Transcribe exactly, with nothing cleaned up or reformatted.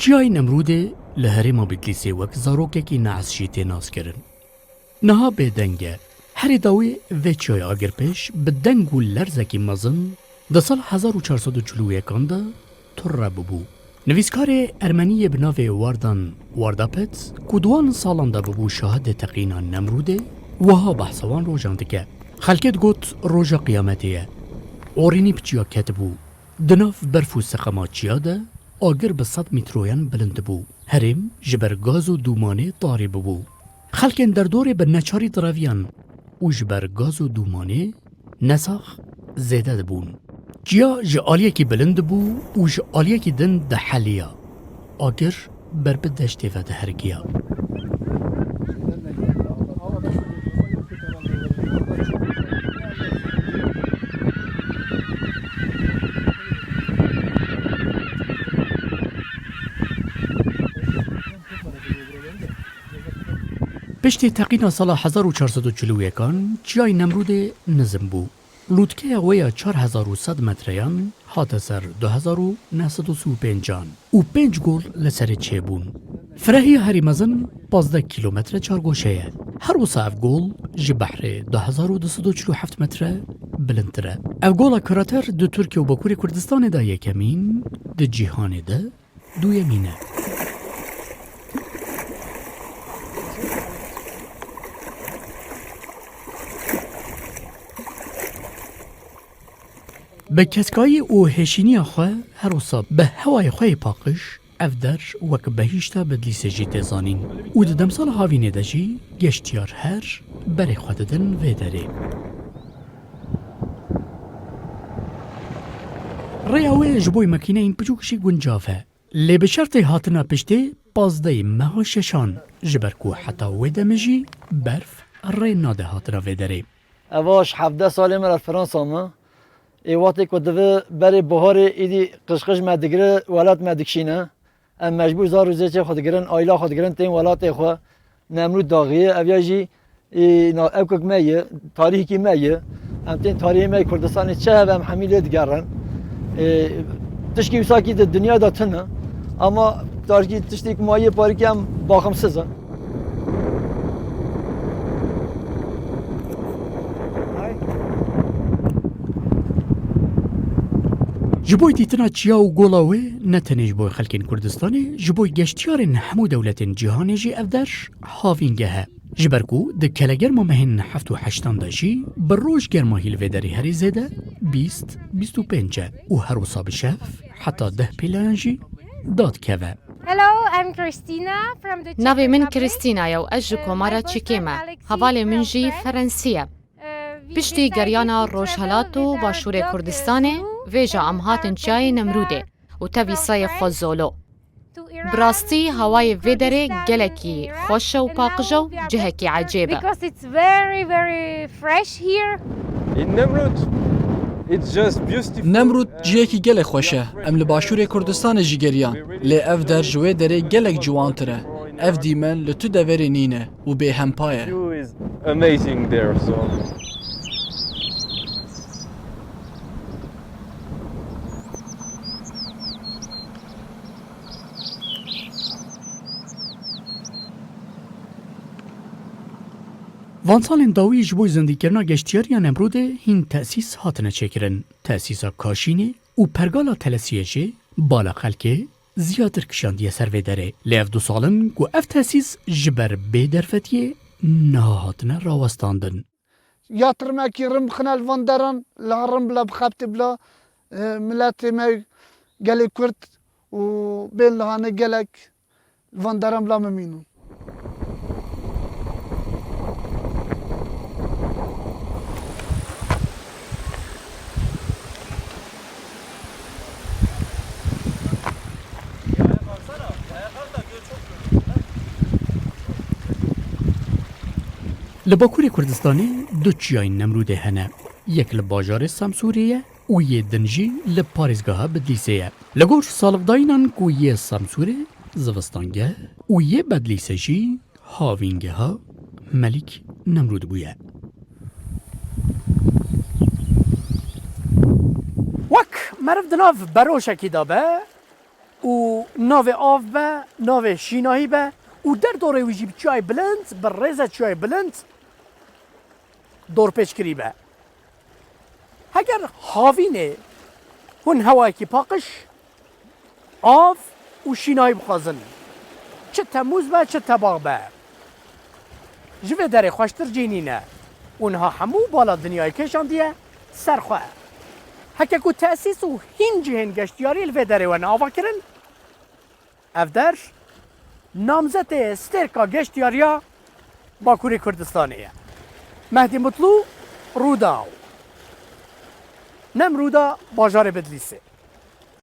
Çiyayê Nemrûdê li herêma Bitlîsê wek zarokekî neez jî tê naskirin. Niha bêdeng e. Herî dawî vê çiyayê agirpêş bi deng û lerzekî mezin di sal hezar û çar sed û çil û yekan de tore bûbû. Nivîskarê ermenî yê bi navê Wardan Wardapet, ku di wan salan de bûbû şahidê teqîna Nemrûdê, wiha behsa wan rojan dike. Xelkê digot roja qiyametê ye. Orînî bi çiya ketibû. Di nav berf û seqema çiya de agir bi sed mîtroyan bilind dibû. Herêm ji ber gaz û dûmanê tarî bibû. Xelkên derdorê bi neçarî direviyan û ji ber gaz û dûmanê nesax zêde dibûn. Çiya ji aliyekî bilind dibû û ji aliyekî din diheliya. Agir ber bi deştê ve diherikiya. Piştî teqîna sala hezar û çar sed û çil û yekan, çiyayê Nemrûdê nizm bû. Lûtkeya wê ya çar hezar û sed metreyan hate ser du hezar û neh sed û sî û pêncan û pênc gol li serê çêbûn. Firehiya herî mezin pazdeh kîlometre çargoşe ye. Her wisa ev gol ji behrê du hezar û du sed û çil û heft metre bilindtir e. Ev gola krater di Tirkiye û Bakurê Kurdistanê de yekemîn, di cîhanê de duyemîn e. Bi ketkayî û hêşîniya xwe, her wisa bi hewayê xwe yê paqij, ev der wek behîşta Bedlîsê jî tê zanîn û di demsala havînê de jî geştiyar her berê xwe didin vê derê. Rêya wê ji bo makîneyên piçûk jî guncav e. Lê bi şertê hatina piştê pazdehê meha şeşan, ji ber ku heta wê demê jî berf rê nade hatina vê derê. Eva ji hevdeh salê me referansa me. Ê wextê ku divê berê buharê êdî qijqij me digire, welat me dikişîne. Em mecbûr zar û zêçê xwe digirin, aîla xwe digirin, tên welatê xwe. Nemrûd daxî ye, ev ya jî, ê, na-, ewkek me ye, tarîhekî me ye. Em tên tarîhê me yê Kurdistanê çi hebe em hemî lê digerin. Ê, tişkî wisa kî di dinya de tune. Ama tarîhkî tiştê ku ma yê parîkî em baximsiz in. Ji bo dîtina çiya û gola wê ne tenê ji bo xelkên Kurdistanê, ji bo geştiyarên hemû dewletên cîhanê jî ev der havîngeh e. Ji ber ku di kelegerma mehên heft û heştan de jî bi roj germahî li vê derê herî zêde bîst, bîst û pênc e û her wisa bi şev heta deh pêleyan jî dadikeve. Hello, I'm Christina from the Czech Navê min Republic. Krîstîna ye û ez ji Komara Çekê me. Hevalê min jî Frensî ye. Piştî geriyana Rojhelat û Başûrê Kurdistanê, vêca em hatin çiyayê Nemrûdê û tevî sayê xwe zolo. Bi rastî hewayê vê derê gelekî xweş e û paqij e û cihekî ecêb e. Because it's very, very fresh here. In Nemrut, it's just beautiful. Nemrut cihekî gelek xweş e. Em li Başûrê Kurdistanê jî geriyan. Lê ev der ji wê derê gelek ciwantir e. Ev dîmen li tu deverê nîne û bêhempa ye. View is amazing there, so. Van salên dawî ji bo zindîkirina geştiyariya Nemrûdê hîn tesîs hatine çêkirin. Tesîsa Kaşînê û Pergala Telesiyê jî bala xelkê zêdetir kişandiye ser vê derê. Lê ev du sal in ku ev tesîs ji ber bê derfetiyê niha hatine rawestandin. Ya tirmekî rin bixine li van deran, li herin bila bixebite bila, e, miletê me gelê Kurd û bên li hane gelek li van deran bila bimînin. Li Bakurê Kurdistanê du çiyayên Nemrûdê hene. Yek li bajarê Samsûrê ye û yê din jî li parêzgeha Bidlîsê ye. Li gor salixdayînan ku yê Samsûrê zivistangeh û yê Bedlîsê jî havîngeha Melîk Nemrûd bûye. Wek meriv di nav beroşekî de be, û navê av be, navê şînahî be û derdorê wî jî bi çiyayê bilind, bi rêze çiyayê bilind dorpêçkirî be. Heger havînê hûn hewayekî paqij, av û şînahî bixwazin, çi temûz be, çi tebax be, ji vê derê xweştir cî nîne û niha hemû bala dinyayê kêşandiye ser xwe. Heke ku tesîs û hîn cihên geştiyarî li vê derê we neava kirin, ev der namzetê stêrka geştiyariya Bakurê Kurdistanê ye. Mehdî Mutlu, Rûdaw. Nem Rûda, bajarê Bidlîsê.